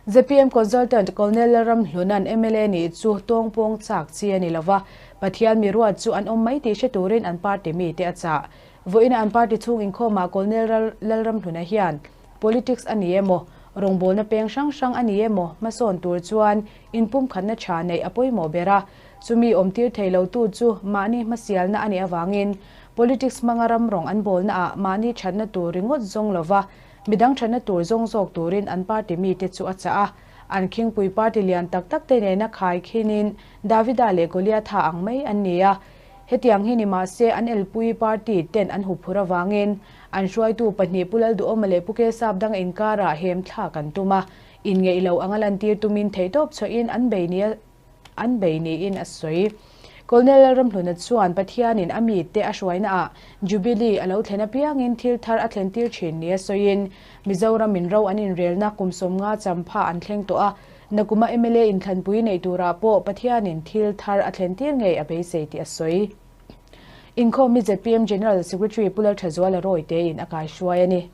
Zpm Consultant Colonel Lalramhluna'n mla nih chu tawngpawng chak chi a ni lova, Pathian mi ruat chu an awm mai tih hre turin an party mite a chah. Vawiina an party chhung inkhawmah Colonel Lalramhluna hian Politics a ni emaw, rawngbawlna peng hrang hrang a ni emaw hmasawn tur chuan inpumkhatna tha neih a pawimawh ber a, chumi awmtir thei lotu chu mahni hmasialna a nih avangin Politics hmanga ram rawng an bawlnaah mahni thatna tur ringawt zawng lova midang thatna tur zawng zawk turin an party mite chu a chah a. An khingpui party lian tak tak te nena khai khinin Davida leh Goliatha ang mai an ni a. Hetiang hi ni mahse an elpui party ten an huphur avangin an hruaitu pahnih Pu Lalduhawma leh Pu Kesap dang inkarah hem thlak an tum a, inngeih lo anga lantir tumin theihtawp chhuahin an bei nia an bei niin a sawi. Colonel Lalramhluna chuan Pathianin a mite a hruainaah Jubilee a lo thlen apiangin thil thar a thlentir thin nia sawiin Mizoramin ro an inrelna kum 50 champha an thleng tawh a, Nakuma mla inthlanpui neih turah pawh Pathianin thil thar a thlentir ngei a beisei tih a sawi. Inkhawm hi zpm General Secretary Pu Lalthazuala Rawite in a kaihruai a ni.